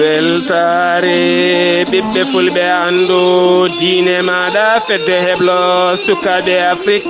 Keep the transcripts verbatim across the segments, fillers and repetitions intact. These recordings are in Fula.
Weltaare ɓiɓɓe fulɓe, anndu diine maaɗa, fedde heblo sukaaɓe Afrik.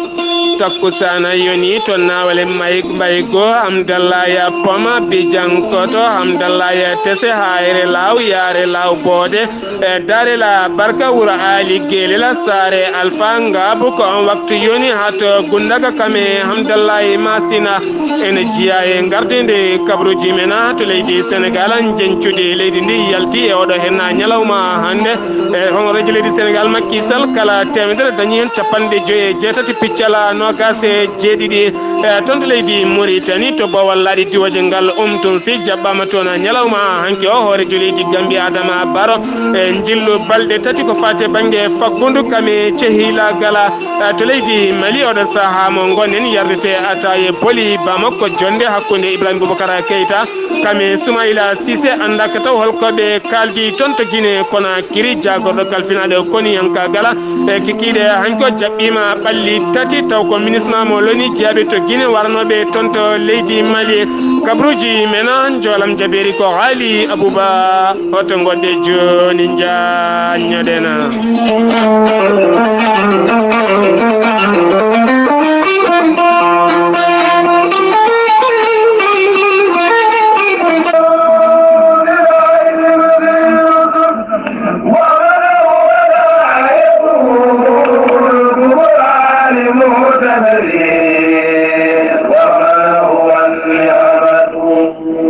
Takkusaana yoni to Naawale, may, Mbaygo, Hamdallaya Poma, Bijankoto, Hamdallaya Tese, Haayre Laaw, Yaare Laaw Boode, e Daare La Barka, Wuro Aali Geele La, Saare Alfa Ngaabu. Ko on waktu yoni haa to Gundaga, kame Hamdallahi Masina. Ene jeyaa e ngardiinde kabruuji men to leydi Senegaal, njeñcudi leydi ndi yalti e oɗo henna ñalawma hannde. E hono rejo leydi Senegaal, Macky Sall, kala teemedere dañi heen capanɗe joyi e jeetati piccal noogaas e jeeɗiɗi. E toon to leydi Mauritanie, to Bawal Laaɗi Diwooje ngal, Umtunsi, jaɓɓaama toon ñalawma hanki o hooreejo leydi Gambia, Adama Barrow, e njillu balɗe tati ko faati e bannge faggundu, kame cehilaagal. E to leydi Mali, oɗo sahaa mo ngonɗen, yardete ataaye boli Bamako, jonnde hakkunde Ibrahim Boubacar Keita, kame Soumaïla Cissé, anndaaka taw holko ɓe kaaldi toon to Guinée Conakry, jaagorɗo kalfinaaɗo koniyankaagal. E kikiiɗe hanki o jaɓɓiima ɓalli tati, taw ko MINUSMA mo loni jeyaaɓe to Guinée, waranooɓe toon to leydi Mali. Kabruuji men, njoolam jabeeri ko Haali Abuba. Hoto ngoɗɗe jooni, njaññoɗen.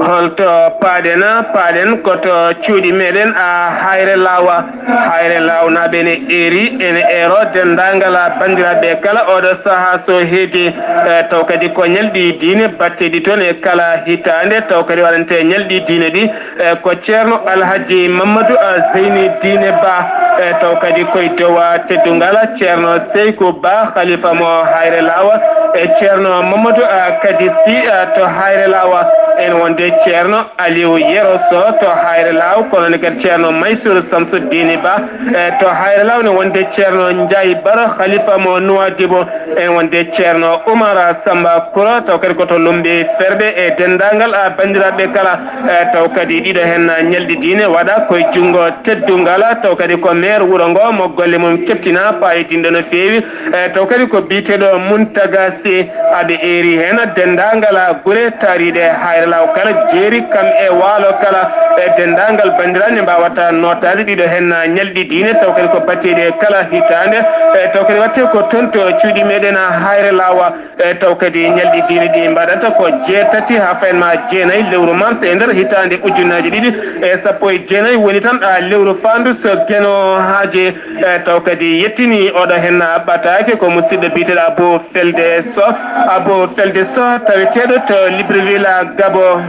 Holto paaɗen? Paaɗen ko to cuuɗi meɗen a Hayre Laawa. Hayre Laawnaaɓe ne eeri, ene eero denndaangal banndiraaɓe kala oɗo sahaa so heedi. E, taw kadi ko ñalɗi diine batteɗi toon e kala hitaande, taw kadi waɗante ñalɗi diine ɗi. E, ko Ceerno Alhaji Mamadou, a, Zeyni Diine Ba. E, taw kadi koye dowa teddungal Ceerno Seyku Ba, khalifa mo Hayre Laawa. E, Ceerno Mamadou, a, Kadi Si, a, to Hayre Laawa. En wonde Ceerno Aliou Yero Soh to Hayre Laaw, kono ne kadi Ceerno Maysour Samsuddini Ba, e, to Hayre Laaw, ne wonde Ceerno Ndiaye Baro, khalifa mo Nouadhibou, en wonde Ceerno Oumar Samba Koura, taw kadi ko to Lumbi Ferɓe, e denndaangal, a, banndiraaɓe kala, e, taw kadi ɗiɗo heen ñalɗi diine waɗa koye junngo teddungal, taw kadi ko maire wuro ngo mo golle mum keptina, paayodinɗo no feewi, e, taw kadi ko biyeteeɗo Mountaga Sy. Aɓe eeri heen denndaangal gure taariiɗe Hayre Laaw kala, jeeri kam e waalo kala, e denndaangal banndiraaɓe ne mbaawata nootaade ɗiɗo heen ñalɗi diine, taw kadi ko batteeɗi e kala hitaande, e taw kadi waɗte ko toon to cuuɗi meɗen Hayre Laawa, e taw kadi ñalɗi diine ɗi mbaɗata ko jeetati haa fayin ma jeenayi lewru mars e nder hitaande ujunnaaji ɗiɗi e sappo e jeenayi, woni tan, a, lewru faandu so Geno Haaji. E, taw kadi yettini oɗo heen ɓataake ko musidɗo biyeteeɗo Abou Felde Soh, Abou Felde Soh, taweteeɗo to Libreville, Gabon.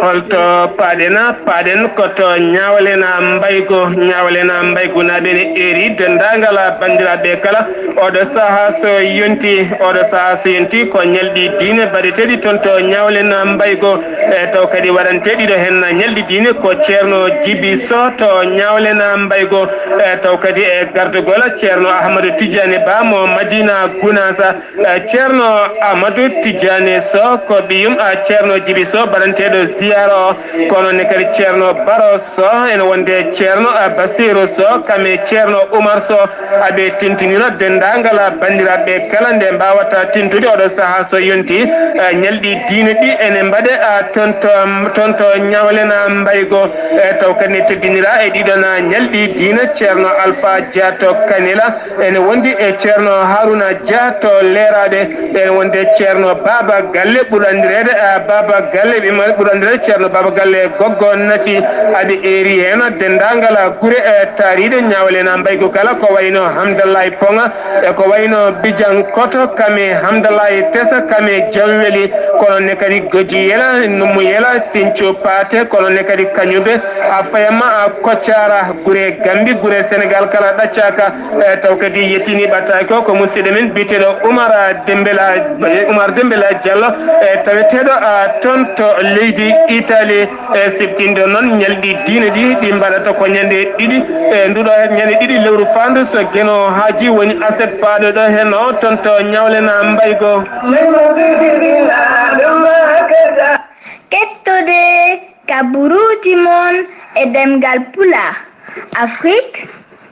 Holto paaɗen? Paaɗen ko to Ñawlena Mbaygo. Ñawlena Mbaygo naaɓe ne eeri denndaangal banndiraaɓe kala. Oɗo sahaa so yonti, oɗo sahaa so yonti ko ñalɗi diine baɗeteeɗi toon to Ñawlena Mbaygo. E taw kadi waɗante ɗiɗo heen ñalɗi diine ko Ceerno Jibi Soh to Ñawlena Mbaygo. E taw kadi e gardagol Ceerno Ahmadou Tidiane Ba mo Madina Gounass. Eh, Ceerno Amadou Tidiane Soh ko ɓiyum, eh, Ceerno Jibi Soh, baɗanteeɗo ziyaara o. Kono ne kadi Ceerno Baro Soh, ene wonde Ceerno, eh, Basiru Soh, kam e Ceerno Umar Soh, aɓe tintinira denndaangal banndiraaɓe kala nde mbaawata tintude oɗo sahaa so yonti. Eh, ñalɗi diine ɗi ene mbaɗe, eh, toon to, toon to Ñawlena Mbaygo. Eh, taw kadi ne teddinira e ɗiɗon ñalɗi diine Ceerno Alfa Dia to Kanela. Ene wondi e Ceerno Haruna Dia to Leeraaɓe, ene wondi e Ceerno Baaba Galle ɓurɗo anndireede, a, Baaba Galle, ɓe mari ɓurɗo anndireede Ceerno Baaba Galle Goggo Nafi, aɓe eeri heen denndaangal gure, e, taariiɗe ñawle na mbaygu kala, ko wayno Hamdallaay Poŋa, e ko wayno Bijan Koto, kame Hamdallaay Tesa, kame Jamweli, kono ne kadi Goji Yela, Nummu Yela, Sincu Paate, kono ne kadi Kañuɓe, a fayama a Koccaara, gure Gambi, gure Senegaal kala ɗaccaaka, e, taw kadi yettini ɓattaaki o ko musidɗo men biyeteeɗo Umar Dembela, Umar Dembela Diallo, e, taweteeɗo, a, toon to leydi Italie. E siftindo noon ñalɗi diine ɗi, ɗi mbaɗata ko ñande ɗiɗi, e nduɗo ñande ɗiɗi lewru faandu so Geno Haaji woni aset paaɗo ɗo heen o, toon to ñawle na mbaygo. Kettode kaburuuji mon e ɗemngal Pulaar, Afrik,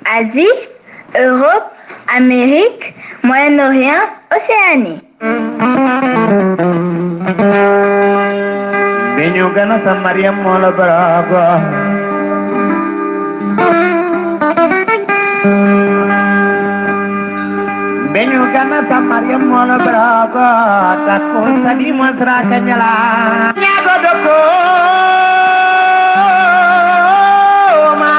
Asie, Europe, Amérique, Moyen-Orient, Océanie. Beñu gana sa Mariam mola barago. Beñu gana sa Mariam mola barago. Tako sadi masra kanyala. Nyago doko ma.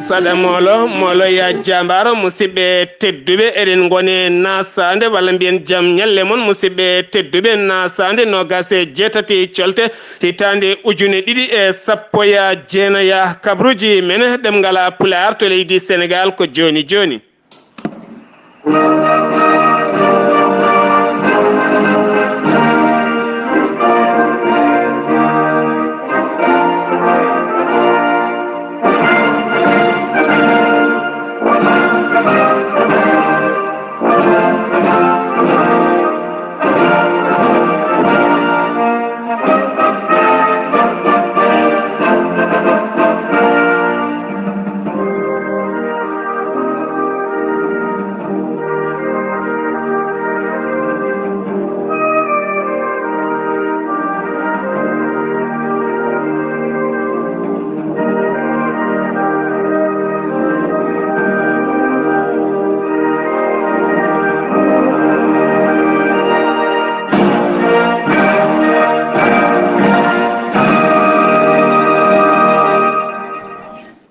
Saɗa moolo, moolo ya jaambaaro, musidɓe tedduɓe, eɗen ngoni naasaande, walla mbiyen jam ñalle mon, musidɓe tedduɓe, naasaande noogaas e jeetati colte hitaande ujune ɗiɗi e sappo ya jeenaya. Kabruuji men ɗemngal Pulaar to leydi Senegaal ko jooni jooni.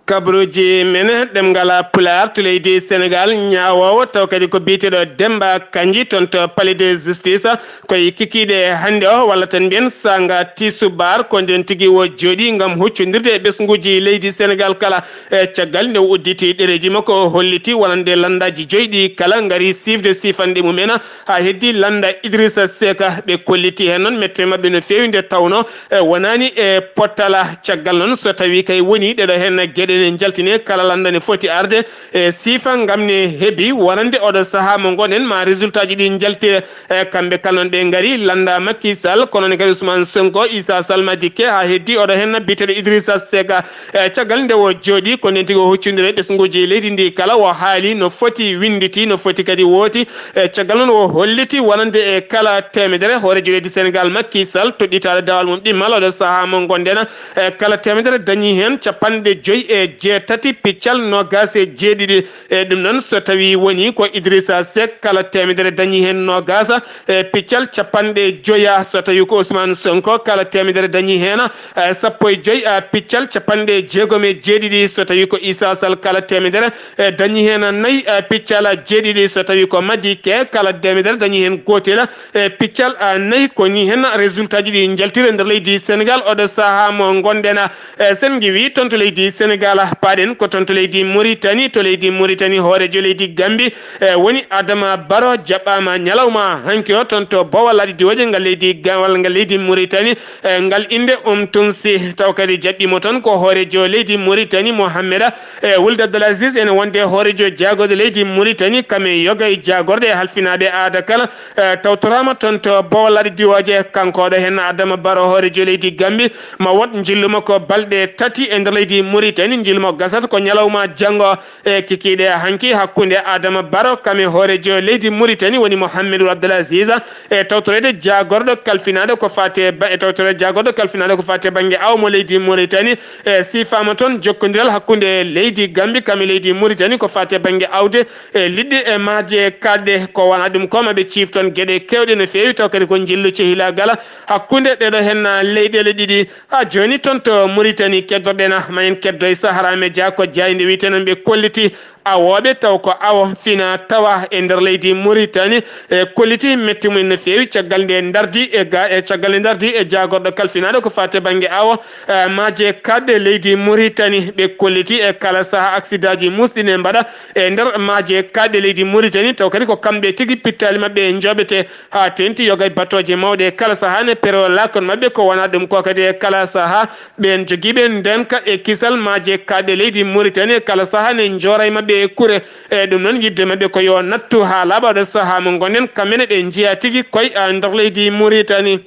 Kabruuji men ɗemngal Pulaar to leydi Senegaal, ñaawoowo taw kadi ko biyeteeɗo Demmba Kandji toon to Palais de Justice, ko e kikiiɗe hannde o, walla tan mbiyen saanga tisubaar, ko ndeen tigi o jooɗii ngam huccondirde e ɓesnguuji leydi Senegaal kala. E caggal nde o udditi ɗereeji makko, o holliti wonande lanndaaji joyi ɗi kala ngari siifde siifanɗe mum en, haa heddi lannda Idrissa Seck. Ɓe kolliti heen noon mette maɓɓe no feewi nde tawnoo e, wonaani e pottala. Caggal noon, so tawii kay wonii ɗeɗo heen geɗe ne njaltinee, kala lannda ne foti arde e siifa ngam ne heɓi wonande oɗo sahaa mo ngonɗen, ma résultat ji ɗi njaltee. E, kamɓe kala noon ɓe ngari lannda Macky Sall, kono ne kadi Ousmane Sonko, Issa Sall, Madické, haa heddi oɗo heen biyeteeɗo Idrissa Seck. E, caggal nde o jooɗii, ko ndeen tigi o huccondiri e ɓesnguuji leydi ndi kala, o haali no foti winnditi, no foti kadi wooti. E, caggal noon o holliti wonande e kala teemedere hooreejo leydi Senegaal Macky Sall toɗɗitaade dawal mum ɗimmal oɗo sahaa mo ngonɗen. E, kala teemedere dañii heen capanɗe joyi e jeetati piccal noogaas e jeeɗiɗi. E, ɗum noon so tawii wonii ko Idrissa Seck, kala teemedere dañii heen noogaas e piccal capanɗe joya. So tawii ko Ousmane Sonko, kala teemedere dañii heen, e, sappo e joyi, e, piccal capanɗe jeegom e jeeɗiɗi. So tawii ko Issa Sall, kala teemedere e, dañi heen nayi, e, piccal jeeɗiɗi. So tawii ko Madické, kala teemedere dañi heen gootel, e, piccal, e, nayi. Ko nii heen résultat ji ɗi njaltiri e nder leydi Senegaal oɗo sahaa mo ngonɗen. E, sen ngiwii toon to leydi Senegaal, paaɗen ko toon to leydi Mauritanie. To leydi Mauritanie, hooreejo leydi Gambie, e, woni Adama Barrow, jaɓɓaama ñalawma hanki o toon to Bowal Laaɗe Diwooje ngal leydi Ga-, walla ngal leydi Mauritanie. E, ngal innde um tunsi, taw kadi jaɓɓiimo toon ko hooreejo leydi Mauritanie, Mohamed, e, Wuld Abdel Aziz, ene wonde hooreejo jaagorɗe leydi Mauritanie, kame yoga e jaagorɗe e halfinaaɓe aada kala, e, tawtoraama toon to Bowal Laaɗe Diwooje. Kanko oɗo heen Adama Barrow, hooreejo leydi Gambie, ma wood njillu makko balɗe tati e nder leydi Mauritanie. Njilmo gasata ko ñalawma janngo e kikiiɗe hanki hakkunde Adama Baro kam e hooreejo leydi Mauritanie woni Mohamed Abdel Aziz e tawtoreede jaagorɗo kalfinaaɗo ko faati e ba-, e tawtoreede jaagorɗo kalfinaaɗo ko faati e bannge awo mo leydi Mauritanie. E siifaama toon jokkondiral hakkunde leydi Gambie kam e leydi Mauritanie ko faati e bannge awde e liɗɗi e mahdi e kaaɗɗe. Ko wona ɗum ko maɓe ciifton geɗe keewɗe no feewi taw kadi ko njillu cehilaagal hakkunde ɗeɗo heen leyɗeele ɗiɗi. Haa jooni toon to Mauritanie keddorɗen ah ma en keddo e Sahara Media ko jaaynde wiyetee noon ɓe kolliti awooɓe taw ko awo fina tawa e nder leydi Mauritanie e kolliti metti mumen no feewi caggal nde ndardi e ga e caggal nde ndardi e jaagorɗo kalfinaaɗo ko faati e bannge awo. E maaje kaaɗɗe leydi Mauritanie ɓe kolliti e kala saha aksidaaji musɗi ne mbaɗa e nder maaje kaaɗɗe leydi Mauritanie taw kadi ko kamɓe tigi pittaali maɓɓe njooɓete haa teeŋti yoga e batooje mawɗe e kala saha ne pero laakon maɓɓe ko wona ɗum ko kadi e kala saha ɓeen jogiiɓe ndenka e kisal maaje kaaɗɗe leydi Mauritanie e kala saha ne njoora e maɓɓe e kure. E ɗum noon yiɗde maɓɓe ko yo nattu haa laaɓa ɗo saha mo ngonɗen kamɓe ne ɓe njiya tigi koye e nder leydi Mauritanie.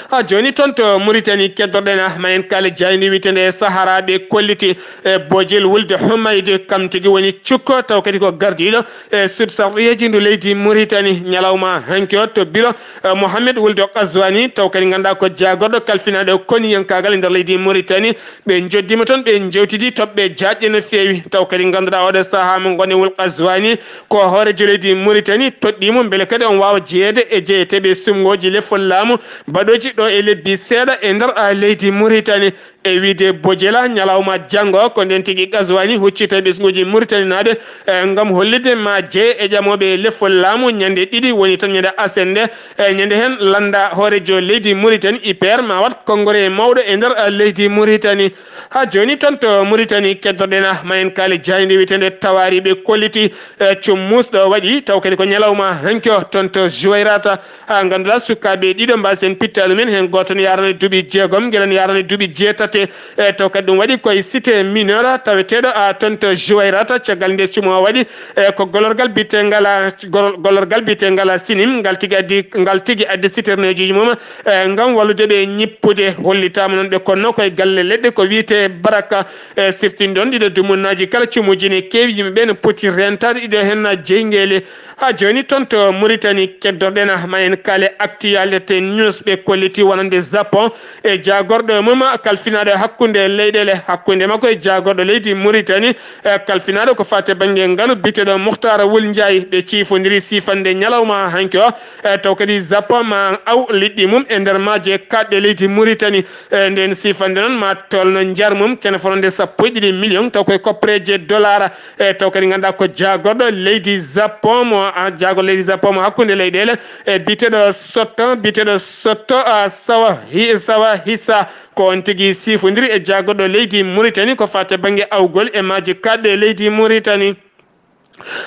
Haa jooni toon to Mauritanie keddorɗen ah ma en kaali jaaynde wiyetee nde Sahara ɓe kolliti e Bojel wulde Humaydi kam tigi woni cukko taw kadi ko gardiiɗo e sud sarɗiyeeji ndu leydi Mauritanie ñalawma hanki o to biro e Mohamed wulde Qazwani taw kadi ngannduɗaa ko jaagorɗo kalfinaaɗo koniyankaagal e nder leydi Mauritanie. Ɓe njoddiima toon ɓe njewtidi toɓɓe jaajɗe no feewi taw kadi ngannduɗaa oɗo saha mo ngonɗen wul Qazwani ko hooreejo leydi Mauritanie toɗɗii mo mbele kadi on waawa jeyeede e jeyeteeɓe sumngooji lefol laamu baɗooji ɗo e lebbi seeɗa e nder a leydi Mauritanie. E wiyde Bojela ñalawma janngo ko ndeen tigi Qazwani huccita ɓesnguuji Mauritanie naaɓe e ngam hollitde ma jeye e ƴamooɓe lefol laamu ñande ɗiɗi woni tan ñande asende e ñande heen lannda hooreejo leydi Mauritanie I P R ma waɗ konngore mawɗo e nder leydi Mauritanie. Haa jooni toon to Mauritanie keddorɗen ah ma en kaali jaaynde wiyetee nde Tawaari ɓe kolliti e cum muusɗo waɗi taw kadi ko ñalawma hanki o toon to Juwayrata. Haa ngannduɗaa sukaaɓe ɗiɗo mbasen pittaali men heen gooto ne yarani duuɓi jeegom ngel ne yarani duuɓi jeetati. E taw kadi ɗum waɗi koye cité mineur taweteeɗo a toon to Juwayrata caggal nde cumo waɗi e ko golorgal bitengal a gol- golorgal bitengal a sinim ngal tigi addi ngal tigi addi citerneeji mum e ngam wallude ɓe ñippude. Hollitaama noon ɓe konno koye galle leɗɗe ko wiyetee baraka e siftinɗon ɗiɗo dumunnaaji kala cumuuji ne keewi yimɓe ɓe no poti rentaade ɗiɗo heen na jeyngeele. Haa jooni toon to Mauritanie keddorɗen ah ma en kaale Actualité News ɓe kolliti wonande Japon e jaagorɗo mum kalfinaaɗo hakkunde leyɗeele hakkunde makko e jaagorɗo leydi Mauritanie e kalfinaaɗo ko faati e bannge ngalu biyeteeɗo Muhtar Wul Njaay ɓe ciifondiri siifande ñalawma hanki o e taw kadi Japon ma aw liɗɗi mum e nder maaje kaaɗɗe leydi Mauritanie. E ndeen siifande noon ma tolno njar mum kene fononde sappo e ɗiɗi million taw koye koppereeje dollar. E taw kadi ngannduɗaa ko jaagorɗo leydi Japon mo a jaagorɗo leydi Japon mo hakkunde leyɗeele e biyeteeɗo Sotto biyeteeɗo Sotto a sawa hi sawa hisa ko on tigi siifondiri e jaagorɗo leydi Mauritanie ko faati e bannge awgol e maaji kaaɗɗe leydi Mauritanie.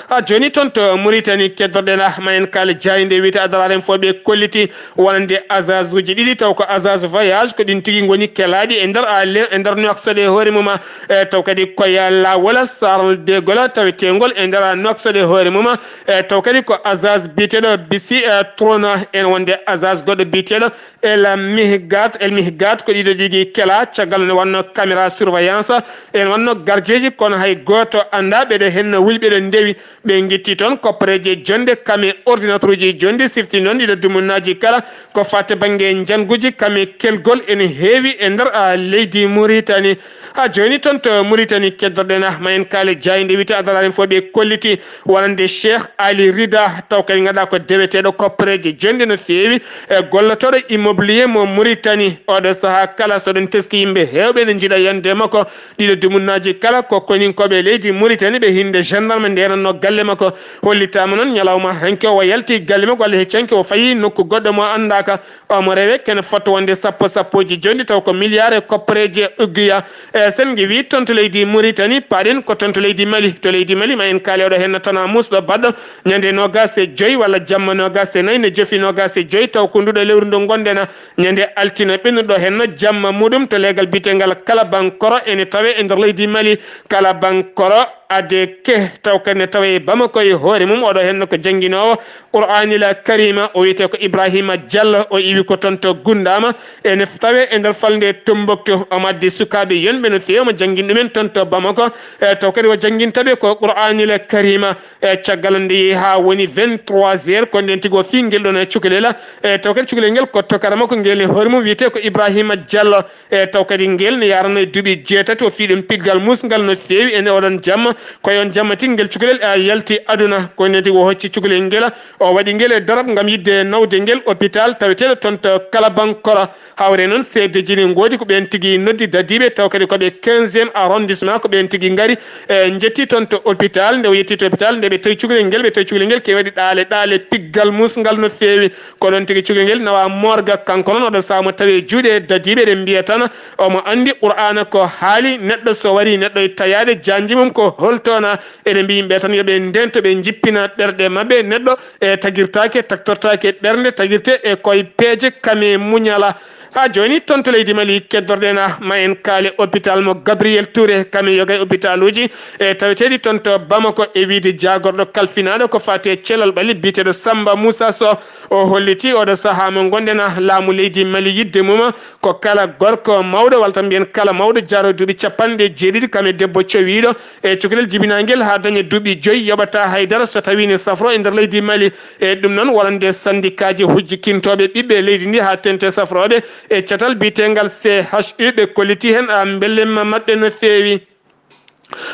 Haa jooni toon to Mauritanie keddorɗen ah ma en kaali jaaynde wiyetee Adrar Info ɓe kolliti wonande agence uji ɗiɗi taw ko agence voyage ko ɗin tigi ngoni kelaaɗi e nder a le- e nder Nouakchott e hoore mum e taw kadi koye laawol Charles de Gaulle taweteengol e nder Nouakchott e hoore mum e taw kadi ko agence biyeteeɗo bisi e trona en wonde agence goɗɗo biyeteeɗo El Mihgat El Mihgat ko ɗiɗo ɗigi kela caggal ne wanno caméra surveillance en wanno garjeeji kono hay gooto annda ɓeɗo henno wuli ɓeɗo ndewi. Ɓe ngitti toon koppareeji e jonnde kam e ordinateur uji e jonnde sifti noon ɗiɗo dumunnaaji kala ko faati bannge njannguuji kam e kelgol ene heewi e nder a leydi Mauritanie. Haa jooni toon to Mauritanie keddorɗen ah ma en kaale jaaynde wiyte Adalaaren fof ɓe kolliti wonande Cheikh Ali Rida taw kadi ngannduɗaa ko deweteeɗo koppareeji e jonnde no feewi e gollotooɗo immobilier mo Mauritanie. Oɗo sahaa kala so ɗon teski yimɓe heewɓe ne njiɗa yande makko. Ɗiɗo dumunnaaji kala ko koninkooɓe leydi Mauritanie ɓe hinde gendarme ndenanno galle makko. Hollitaama noon ñalawma hanki o yalti galle makko walla hecci hanki o fayi nokku goɗɗo mo anndaaka. Omo rewe kene fotto wonde sappo sappoji jonɗi taw ko milliard e koppareeji e uggiya. E sen ngiwi toon to leydi Mauritanie paaɗen ko toon to leydi Mali. To leydi Mali ma en kaali oɗo henna tana muusɗo baɗɗo ñande noogas e joyi walla jamma noogas e nayi ne jofi noogas e joyi taw ko nduɗo lewru ndu ngonɗen. Ñande altine ɓennuɗo henna jamma muɗum to leegal biyetengal Kalabankoro ene tawe e nder leydi Mali. Kalabankoro Adeke, taw kadi ne tawa e Bamako e hoore mum, oɗo henno ko jannginoowo Qur'aanil Karima, o wiyetee ko Ibrahima Diallo, o iwi ko toon to Gundama, ene tawe e nder falnde Tombouctou. Omo addi sukaaɓe yonɓe no feewi, omo janngina ɗumen toon to Bamako, e taw kadi o jannginta ɓe ko Qur'aanil Karima. E caggal nde yehi haa woni vingt-trois heures, ko nden tigi o fii ngel ɗoon e cukalel, e taw kadi cukalel ngel ko tokara makko ngel e hoore mum wiyetee ko Ibrahima Diallo. E taw kadi ngel ne yaarano e duuɓi jeetati, o fii ɗum piggal musngal no feewi e nde oɗon jamma. Ko e on jamma tigi ngel cukalel, a, yalti aduna. Ko nden tigi o hocci cukalel ngel, o waɗi ngel e darab ngam yiɗde nawde ngel hôpital taweteeɗo toon to Kalabankora. Hawre noon, C D J ne ngoodi ko ɓeen tigi noddi dadiiɓe, taw kadi ko ɓe quinzième arrondissement, ko ɓeen tigi ngari, e, njetti toon to hôpital. Nde o yetti to hôpital, nde ɓe tawi cukalel ngel, ɓe tawi cukalel ngel ke waɗi ɗaale, ɗaale piggal musngal no feewi. Ko ɗoon tigi cukalel ngel nawa morgue. Kanko noon, oɗo sahaa mo tawi e juuɗe dadiiɓe, eɗen mbiya tan omo anndi Qur'aana ko haali, neɗɗo so warii, neɗɗo e tayaade jaanji mum ko holtoona. Eɗen mbiya yimɓe tan yo ɓe ndento, ɓe njippina ɓerɗe maɓɓe. Neɗɗo e tagirtaake, tagtortaake ɓernde, tagirte e koye peeje, kame muñala. Haa jooni, toon to leydi Mali, keddorɗen, ah, ma en kaale hôpital mo Gabriel Touré, kame yoga e hôpitaluuji, e taweteeɗi toon to Bamako, e wiyde jaagorɗo kalfinaaɗo ko faati e cellal ɓalli biyeteeɗo Samba Moussa Sow. O holliti oɗo sahaa mo ngonɗen, ah, laamu leydi Mali yiɗde mum ko kala gorko mawɗo, walla tan mbiyen kala mawɗo jaaro duuɓi capanɗe jeeɗiɗi, kame debbo cowiiɗo, e cukalel jibinaangel haa daña duuɓi joyi, yoɓata hay dara so tawii ne safro e nder leydi Mali. E ɗum noon, wonande sandikaaji hujjikintooɓe ɓiɓɓe leydi ndi haa teeŋti e safrooɓe e catal biyeteengal C H U, ɓe kolliti heen, a, mbelema maɓɓe no feewi.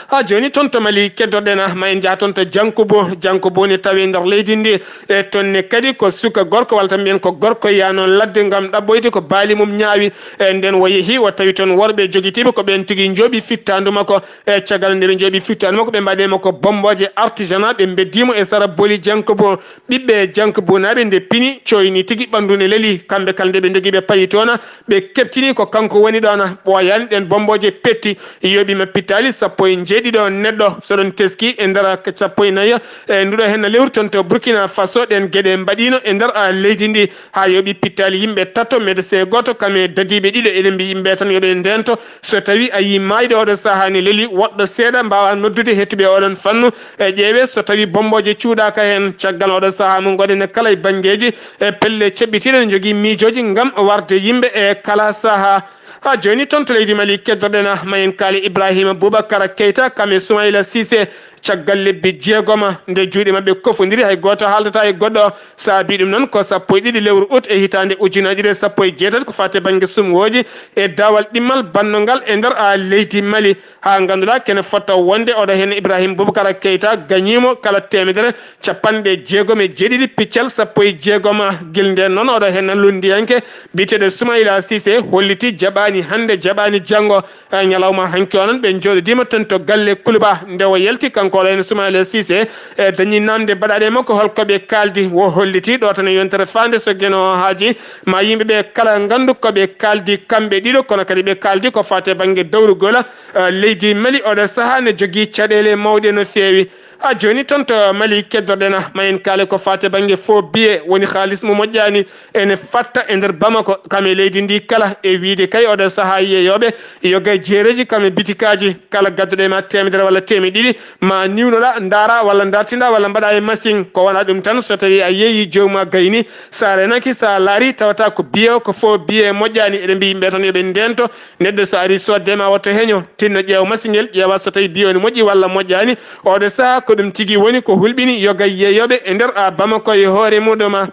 Haa jooni, toon to Mali keddorɗen, a, ma en njaha toon to Jankubo. Jankubo ne tawi e nder leydi ndi. E toon ne kadi ko suka gorko, walla tan mbiyen ko gorko, yaano ladde ngam ɗaɓɓoyde ko baali mum ñaawi. E nden o yehi, o tawi toon worɓe jogitiiɓe ko ɓeen tigi njooɓi fittaandu makko. E caggal nde ɓe njooɓi fittaandu makko, ɓe mbaɗi mo ko bommbooje artisanat, ɓe mbeddi mo e sara boli Jankubo. Ɓiɓɓe Jankubo naaɓe nde pini, coyni tigi, ɓanndu ne leli. Kamɓe kala nde ɓe ndogi ɓe payi toon, ɓe keɓtini ko kanko woni ɗoon. Ɓooyaani, ɗeen bommbooje petti, yoɓi ma pittaali sappo e njeeɗiɗo neɗɗo. So ɗon teski e nder sappo e nayi, e nduɗo heen lewru toon to Burkina Faso, ɗeen geɗe mbaɗiino e nder, a, leydi ndi, haa yoɓi pittaali yimɓe tato, médecin gooto, kame dadiiɓe ɗiɗo. Eɗen mbiyi yimɓe tan yo ɓe ndeento. So tawii a yii maayɗo oɗo sahaa ne leli, woɗɗo seeɗa, mbaawaa noddude heɗtuɓe oɗon fannu, e ƴeewee so tawii bommbooje cuuɗaaka heen. Caggal oɗo sahaa mo ngoɗen kala e banngeeji, e pelle ceɓɓitiiɗe ne njogii miijooji ngam warde yimɓe e kala sahaa. Haa jooni, toon to leydi Mali keddorɗen, a, ma en kaali Ibrahima Boubacar Keita, kame Soumaïla Cissé. Caggal lebbi jeegoma, nde juuɗe maɓɓe kofondiri, hay gooto haaldataa e goɗɗo. Saabii ɗum noon ko sappo e ɗiɗi lewru ut e hitaande ujunaaji ɗiɗi e sappo e jeetati, ko faati e bannge sumwooji e daawal ɗimmal bannongal e nder, a, leydi Mali. Haa ngannduɗaa kene fota wonde, oɗo heen Ibrahima Boubacar Keita gañiimo kala teemedere capanɗe jeegom e jeeɗiɗi piccal sappo e jeegom. Gila ndeen noon, oɗo heen lunndiyanke biyeteeɗo Soumaïla Cissé holliti jaɓaani hannde, jaɓaani janngo. E ñalawma hanki o noon, ɓe njooɗodiima toon to galle Kuluba. Nde o yalti, kanko oɗo heen Soumaïla Cissé, e dañi naamnde baɗaaɗe makko hol ko ɓe kaaldi. O holliti ɗo tan e yontere faande so geno haaji, ma yimɓe ɓe kala nganndu ko ɓe kaaldi kamɓe ɗiɗo, kono kadi ɓe kaaldi ko faati e bannge dowrugol, eh, leydi Mali. Oɗo sahaa ne jogii caɗeele mawɗe no feewi. Haa jooni, toon to Mali keddorɗen, ma en kaale ko faati e bannge faux billet, woni haalis mo moƴƴaani, ene fatta e nder Bamako, kam e leydi ndi kala. E wiyde kay, oɗo sahaa yeeyooɓe yoga e jeereeji, kam e bitikaaji, kala gadduɗo e ma teemedere walla teemeɗe ɗiɗi, ma niwnoɗa, ndaara walla ndartinɗa walla mbaɗa e machine. Ko wona ɗum tan, so tawii a yeeyii joomu ma gayni, sa reenaaki, sa laarii, tawata ko billet o ko faux billet, moƴƴaani. Eɗen mbiyi yimɓe tan yo ɓe ndeento. Neɗɗo so arii soodde ma, wota heño, tinno ƴeewa masiŋel, ƴeewa so tawii billet o ne moƴƴi walla moƴƴaani. Oɗo sahaa ko ɗum tigi woni ko hulɓini yoga yeeyooɓe e nder, a, Bamako e hoore muɗum.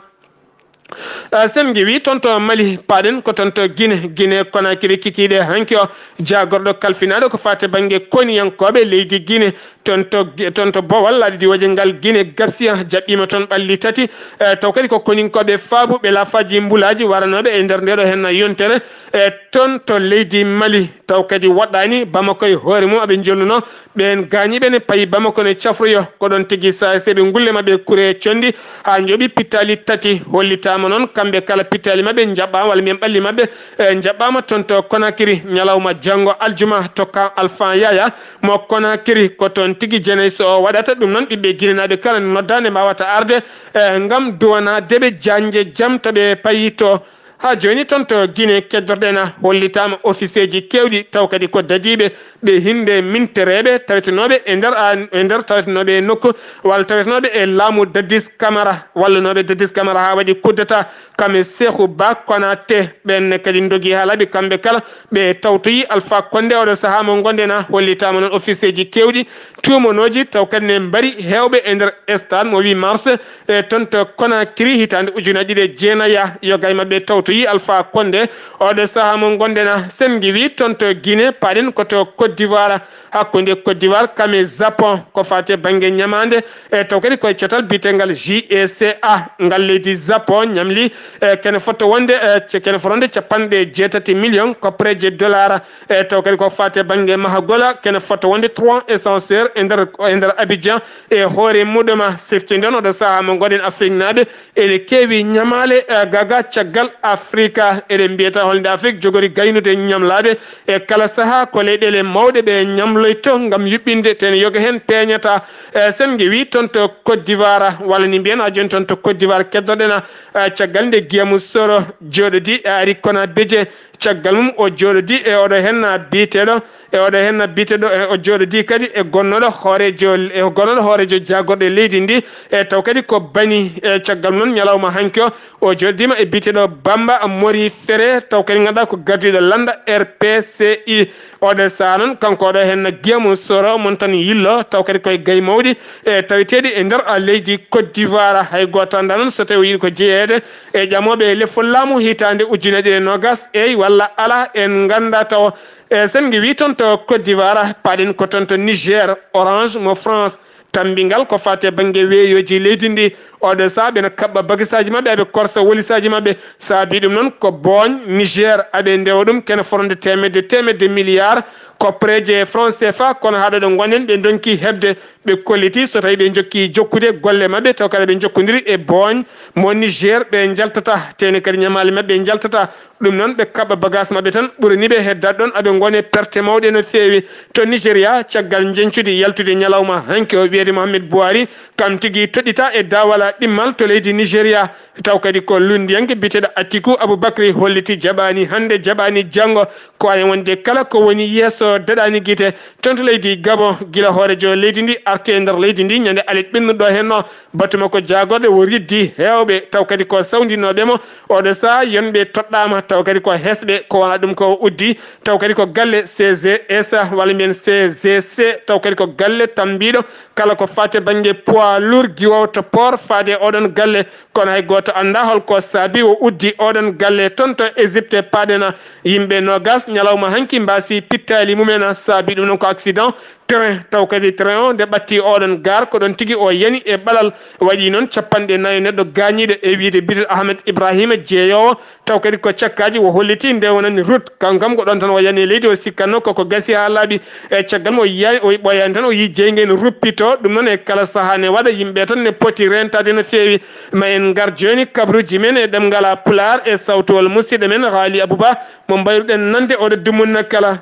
A, sen ngiwii toon to Mali, paaɗen ko toon to Gine, Gine Konakiri kikiiɗe hanki o, jaagorɗo kalfinaaɗo ko faati bannge koniyankooɓe leydi Gine, toon to, toon to Bowal, laaɗe diwooje ngal Gine Gabsiya, jaɓɓiima toon ɓalli tati. E, taw kadi ko koninkooɓe faabuɓe laafaaji mbulaaji waranooɓe e nder ndeeɗo heen yontere, e, toon to leydi Mali. Taw kadi woɗɗaani, Bamako e hoore mum aɓe njolluno. Ɓeen gaañiiɓe ne payi Bamako ne cafroyo. Ko ɗoon tigi sahaa seeɓe ngulle maɓɓe kure conndi haa njooɓi pittaali tati. Hollitaama noon kamɓe kala pittaali maɓɓe njaɓɓaama, walla mbiyen ɓalli maɓɓe, e, njaɓɓaama toon to Konakiri ñalawma janngo aljuma to camp Alpha Yaya mo Konakiri. Ko toon tigi jenayi so o waɗata. Ɗum noon ɓiɓɓe ginenaaɓe kala noddaande mbaawata arde, e, ngam duwanaade ɓe jañde jam to ɓe payi to. Haa jooni, toon to Guinée keddorɗen, hollitaama ofisieeji keewɗi, taw kadi ko dadiiɓe, ɓe hinnde mintereeɓe tawetenooɓe e nder, a, e nder tawetenooɓe e nokku, walla tawetenooɓe e laamu Dadis Camara, wallanooɓe Dadis Camara haa waɗi coup d'État, kam e Cheikhou Ba Konaté. Ɓeen ne kadi ndogi haa laaɓi, kamɓe kala ɓe tawtoyi Alpha Condé. Oɗo sahaa mo ngonɗen, hollitaama noon ofisieeji keewɗi tuumanooji, taw kadi ne mbari heewɓe e nder stade mo wii Mars, e toon to Conakry, hitaande ujunaaji ɗiɗi e jeenayi. Yoga e maɓɓe tawtoyi Alpha Condé. Oɗo sahaa mo ngonɗen, Sen Ngiwi, toon to Guinée, paaɗen ko to Côte d'Ivoire, hakkunde Côte d'Ivoire kam e Japon, ko faati e bannge ñamaande, e taw kadi koye catal biyetengal G E C A. Ngal leydi Japon ñamli, e kene fotto wonde, e ce-, kene fottonde capanɗe jeetati million koppareeje dollar, e taw kadi ko faati e bannge mahagol, kene fotto wonde trois ascenseurs e nder, e nder Abidjan. E hoore muɗum, siftinɗon oɗo sahaa mo ngonɗen, Afriknaaɓe ene keewi ñamaale, e gaga caggal Afrika. Eɗen mbiyata holnde Afrik jogori gaynude ñamlaade e kala sahaa, ko leyɗeele mawɗe ɓe ñamloyto ngam yuɓɓinde, te ne yoga heen peeñata. E Sen Ngiwi, toon to Côte d'Ivoire, walla ni mbiyen haa jooni toon to Côte d'Ivoire keddorɗen, e caggal nde Guillaume Soro jooɗodi, e ari Konabeje. Caggal mum o jooɗodi e oɗo heen biyeteeɗo, e oɗo heen biyeteeɗo, e o jooɗodi kadi e gonnooɗo hooreejo, e gonnooɗo hooreejo jaagorɗe leydi ndi, e taw kadi ko bani. E caggal mum noon, ñalawma hanki o, o jooɗodiima e biyeteeɗo Bamba Mori Fere, taw kadi ngannduɗaa ko gardiiɗo lannda R P C I. Oɗo sahaa noon, kanko oɗo heen Guillaume Soro mon tan yillo, taw kadi koye gayi mawɗi, e taweteeɗi e nder, a, leydi Côte d'Ivoire. Hay gooto anndaa noon so tawi o yiɗi ko jeyeede e ƴamooɓe lefol laamu hitaande ujunere ɗiɗi e noogas, eey walla alaa, en nganndaa tawa. E Sen Ngiwi, toon to Côte d'Ivoire, paaɗen ko toon to Niger, Orange mo France tammbingal ko faati e bannge weeyooji leydi ndi. Oɗo sahaa ɓe na kaɓɓa bagisaaji maɓɓe, aɓe korsa wolisaaji maɓɓe. Saabii ɗum noon ko booñ Niger, aɓe ndewa ɗum kene fottonde teemedde, teemedde milliard koppareeje franc C F A, kono haa ɗo ɗo ngonɗen ɓe ndonki heɓde. Ɓe kolliti so tawi ɓe njokki jokkude golle maɓɓe, taw kadi ɓe njokkondiri e booñ mo Niger, ɓe njaltata, te ne kadi ñamaale maɓɓe njaltata. Ɗum noon, ɓe kaɓɓa bagaas maɓɓe tan, ɓurani ɓe heddaade ɗoon, aɓe ngoni e perte mawɗe no feewi. To Nigeria, caggal njeñcudi yaltude ñalawma hanki o, wiyeede Mohamed Buhari, kam tigi toɗɗita e daawal ɗimmal to leydi Nigeria. Taw kadi ko lunndiyanke biyeteeɗo Atiku Abubakri holliti jaɓaani hannde, jaɓaani janngo, ko wayi wonde kala ko woni yeeso daɗaani gite. Toon to leydi Gabon, gila hooreejo leydi ndi arti e nder leydi ndi ñande alet ɓennuɗo heen o, batu makko jaagorɗe o riddi heewɓe, taw kadi ko sawndinooɓe mo. Oɗo sahaa, yonɓe toɗɗaama, taw kadi ko hesɓe, ko wonaa ɗum ko o uddi, taw kadi ko galle C G S walla mbiyen C G C, taw kadi ko galle tammbiiɗo kala ko faati e bannge poids lourd, giwoowo to port faade e oɗon galle. Kono hay gooto anndaa hol ko saabii o uddi oɗon galle. Toon to Égypte, paaɗen yimɓe noogas ñalawma hanki mbaasi pittaali mumen, saabii ɗum noon ko accident train, taw kadi train o nde ɓatti oɗon gaar, ko ɗoon tigi o yani e ɓalal. Waɗi noon capanɗe nayo neɗɗo gaañiiɗo e wiyde biyeteeɗo Ahmed Ibrahima, jeeyoowo, taw kadi ko cakkaaji, o holliti nde wonani route, kanko kam ko ɗoon tan o yani e leydi, o sikkatno koko gasi haa laaɓi. E caggal mum o yiyaani, o ɓooyaani tan, o yii jeynge ene ruppitoo. Ɗum noon e kala sahaa ne waɗa, yimɓe tan ne poti reentaade no feewi. Ma en ngar jooni kabruuji men e ɗemngal Pulaar e sawtowol musidɗo men Haali Abuba, mo mbayruɗen nande oɗo dumunna kala.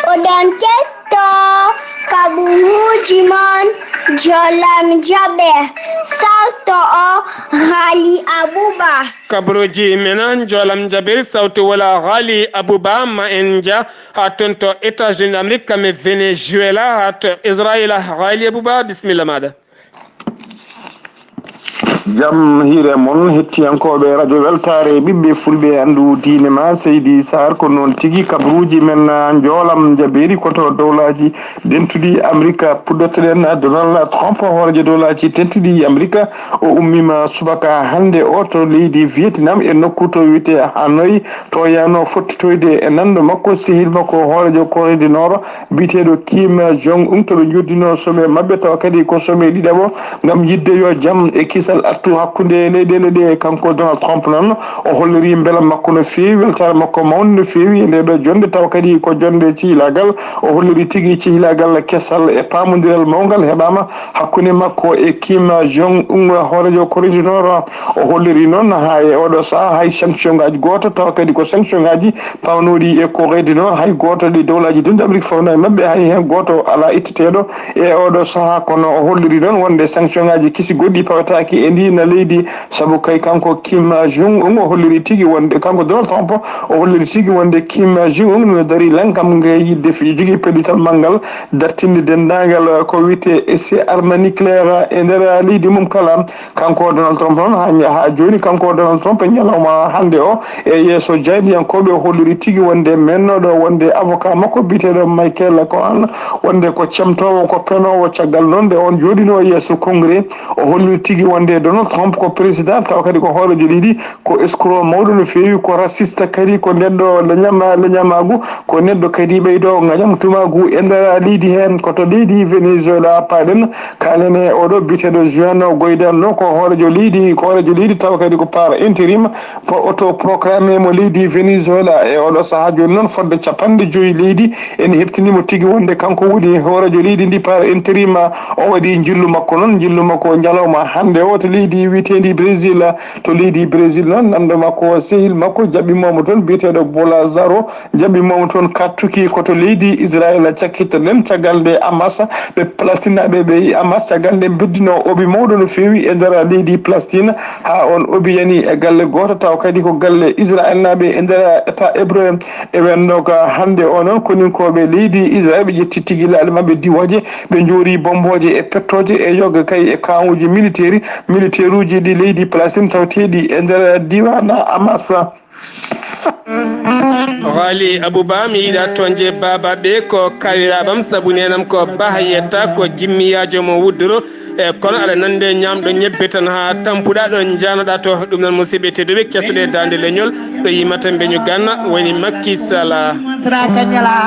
Oɗon kettoo kaɓuuji mon, Jolam Jaɓe, sarto o Haali Abuba. Kaɓuuji men, Jolam Jaɓe, sawto wala Haali Abuba, ma en nja haa toon to États-Unis d'Amérique, kam e Venezuela, haa to Israël, Haali Abuba, bisimilla maaɗa. Jam hiire mon, hettiyankooɓe Radio Weltaare, ɓiɓɓe fulɓe, anndu diine ma, Seydi Sarr, ko noon tigi. Kabaruuji men, njoolam njabeeri ko to dowlaaji dentuɗi Amerika. Puɗɗotoɗen Donald Trump, hooreejo dowlaaji dentuɗi Amerika. O ummiima subaka hannde o to leydi Vietnam, e nokku to wiyetee Hanoi, to o yahnoo fottitoyde e nanndo makko, sehil makko, hooreejo Corée du Nord, biyeteeɗo Kim Jong Un, to ɓe njoddinoo sommet maɓɓe, tawa kadi ko sommet ɗiɗaɓo ngam yiɗde yo jam e kisal artu hakkunde leyɗeele ɗe. Kanko Donald Trump noon, o holliri mbelam makko no feewi, weltaare makko mawnde no feewi e ndee ɗoo jonnde, tawa kadi ko jonnde cehilaagal. O holliri tigi cehilaagal kesal e paamondiral mawngal heɓaama hakkunde makko e Kim Jong Un, hooreejo Corée du Nord. O holliri noon haa e oɗo sahaa hay sanction ngaaji gooto, tawa kadi ko sanction ngaaji pawnooɗi e Corée du Nord, hay gooto ɗi dowlaaji denɗi Amerik fawna e maɓɓe, hay heen gooto alaa itteteeɗo e oɗo sahaa. Kono o holliri noon wonde sanction ngaaji kesi goɗɗi pawetaaki e ndi Ina leydi, sabu kay kanko Kim Jong Un o holliri tigi wonde, kanko Donald Trump o holliri tigi wonde Kim Jong Un no darii lankam nge yiɗde fi-, jogii pellital manngal dartinde denndaangal ko wiyetee essai arme nucléaire e nder leydi mum kala. Kanko Donald Trump noon haa, haa jooni, kanko Donald Trump e ñalawma hannde o e yeeso jaayndiyankooɓe o holliri tigi wonde mennooɗo wonde avocat makko biyeteeɗo Michael Cohen wonde ko cemtoowo, ko penoowo. Caggal noon nde oon jooɗinoo yeeso Congrès, o holliri tigi wonde Donald Trump ko président, tawa kadi ko hooreejo leydi, ko escroc mawɗo no feewi, ko raciste kadi, ko neɗɗo leñama-, leñamaagu, ko neɗɗo kadi ɓeydoowo ngañam tumaagu e nder leydi heen. Ko to leydi Venezuela paaɗen, kaalen e oɗo biyeteeɗo Juan Guaido, ko hooreejo leydi, ko hooreejo leydi tawa kadi ko par intérim, ko autoproclamé mo leydi Venezuela. E oɗo sahaa jooni noon, fodde capanɗe joyi leydi ene heɓtini mo tigi wonde kanko woni hooreejo leydi ndi par intérim. O waɗi njillu makko noon, njillu makko ñalawma hannde o to leydi wiyeteendi Brésil. To leydi Brésil noon, nanndo makko, sehil makko jaɓɓimoo mo toon, biyeteeɗo Bolazaro, jaɓɓimoo mo toon kattuki ko to leydi Israel. Cakkitte nden, caggal nde Hamas, ɓe Palestinaaɓe ɓe Hamas, caggal nde mbeddinoo obi mawɗo no feewi e nder leydi Palestine, haa on obi yani e galle gooto, tawa kadi ko galle Israelnaaɓe e nder État hébreu. E wennooka hannde o noon, koninkooɓe leydi Israel, ɓe ƴetti tigi laaɗe maɓɓe diwooje, ɓe njoori bommbooje e pettooje e yogga kay e kamuuji militeeri, militeeruuji ɗi leydi Palestine tawteeɗi e nder diiwaan Hamas. O haali Abou Ba, mi yiɗa toñde baaba ɓe ko kawiraaɓam, sabu nenam ko Bah yetta, ko jimmiyaajo mo wuddoro. E kono aɗa nande ñaamɗo ñebbe tan haa tampuɗa ɗo njaanoɗa to. Ɗum noon, musidɓe tedduɓe, kettoɗe daande leñol ɗo yimata mbeñu ganna woni Makki Sala. Siraka ñalaande.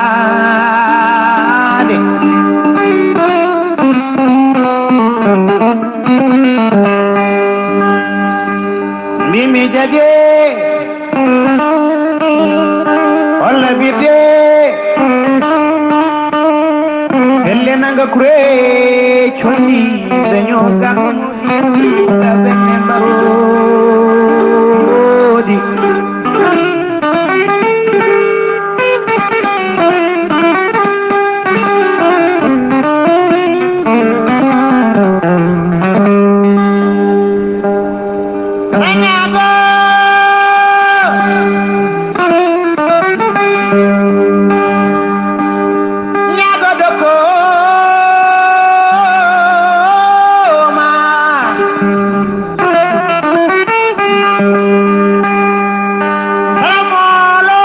Mimi Jaje. Holla birde. Helle nanga kure. Condi. Beño gam. Benne mbarodi. Ñaago, ñaago dokko ma. Ramolo.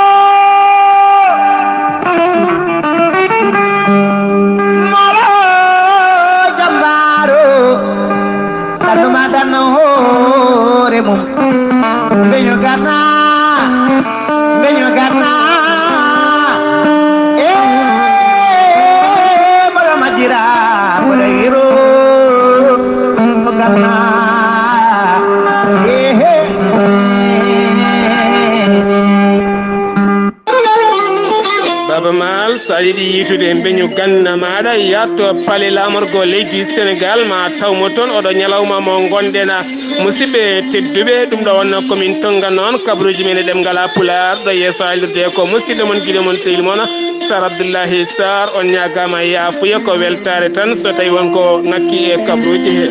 Molo jambaaro, kadu ma dan hoore mum. Beño gana, beño gana. Eh, molo majira, molo hiro, gana. Eh, eh. Baaba Maal, so a yiɗi yiitude mbeñu ganna maaɗa, yahat to palais laamorgo leydi Senegal, ma taw mo toon. Oɗo ñalawma mo ngonɗen, musidɓe tedduɓe, ɗum ɗo wonno ko min tonga noon kabaruuji men e ɗemngal Pulaar, ɗo yeeso haalirde ko musidɗo mon, giɗo mon, sehil mon, Sar Abdullahi Sar. On ñaagaama yaafuya, ko weltaare tan so tawi won ko ŋakki e kabaruuji he.